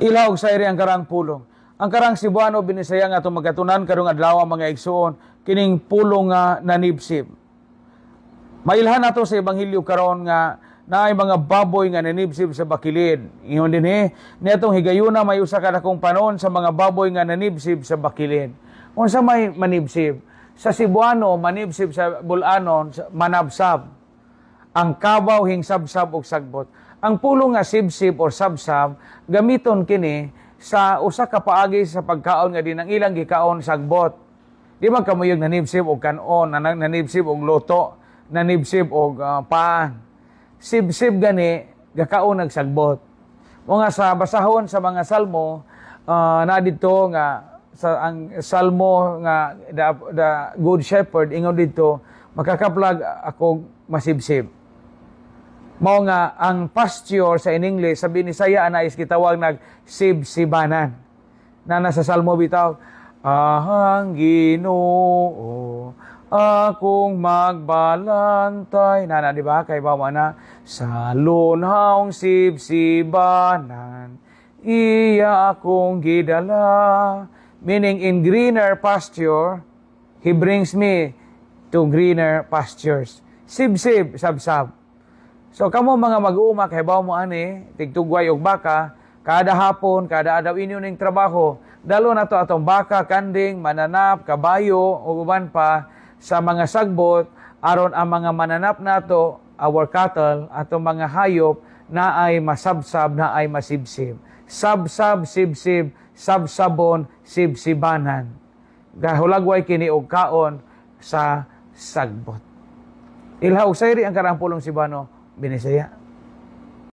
Ilha og sayri ang karang pulong. Ang karang Cebuano, Binisaya nga atong magkatunan karong adlaw, mga igsuon, kining pulong nga "nanibsib". Mailhan nato sa ebanghelyo karon nga naay mga baboy nga nanibsib sa bakilid. Ingon dinhi, niadtong higayuna may usa ka dakong panon sa mga baboy nga nanibsib sa bakilid. Unsa may manibsib? Sa Cebuano, manibsib, sa Bulanon, manabsab. Ang kabaw hingsabsab og sagbot. Ang pulong nga sibsib or sabsab, gamiton kini sa usa ka paagi sa pagkaon nga din ang ilang gikaon sagbot. Di man kamuyog nanibsib og kanon, nanibsib og luto, nanibsib og paan. Sibsib gani gakaon nagsagbot. Mo nga sa basahon sa mga salmo na didto nga sa ang salmo nga the Good Shepherd, ingon didto, "Makakaplag ako masibsib." Mao nga ang pasture sa in English, sa Binisaya ana is gitawag nag sibsibanan. Na nasa salmo bitaw, "Ang Ginoo akong magbalantay." Nana, di ba? Kay bawa na sa lunhaong sibsibanan, iya akong gidala. Meaning, in greener pasture, he brings me to greener pastures. Sibsib, sabsab. So kamo mga mag-uuma, kay mo ani, tigtugway og baka, kada hapon, kada adlaw inyo ning trabaho, dalo na to atong baka, kanding, mananap, kabayo, ug uban pa sa mga sagbot, aron ang mga mananap nato, our cattle, atong mga hayop, na ay masabsab, na ay masibsib. Sabsab, sibsib, sabsabon, sibsibanan. Gahulagway kini og kaon sa sagbot. Ilha og sayri ang karang pulong Cebuano, Binisaya.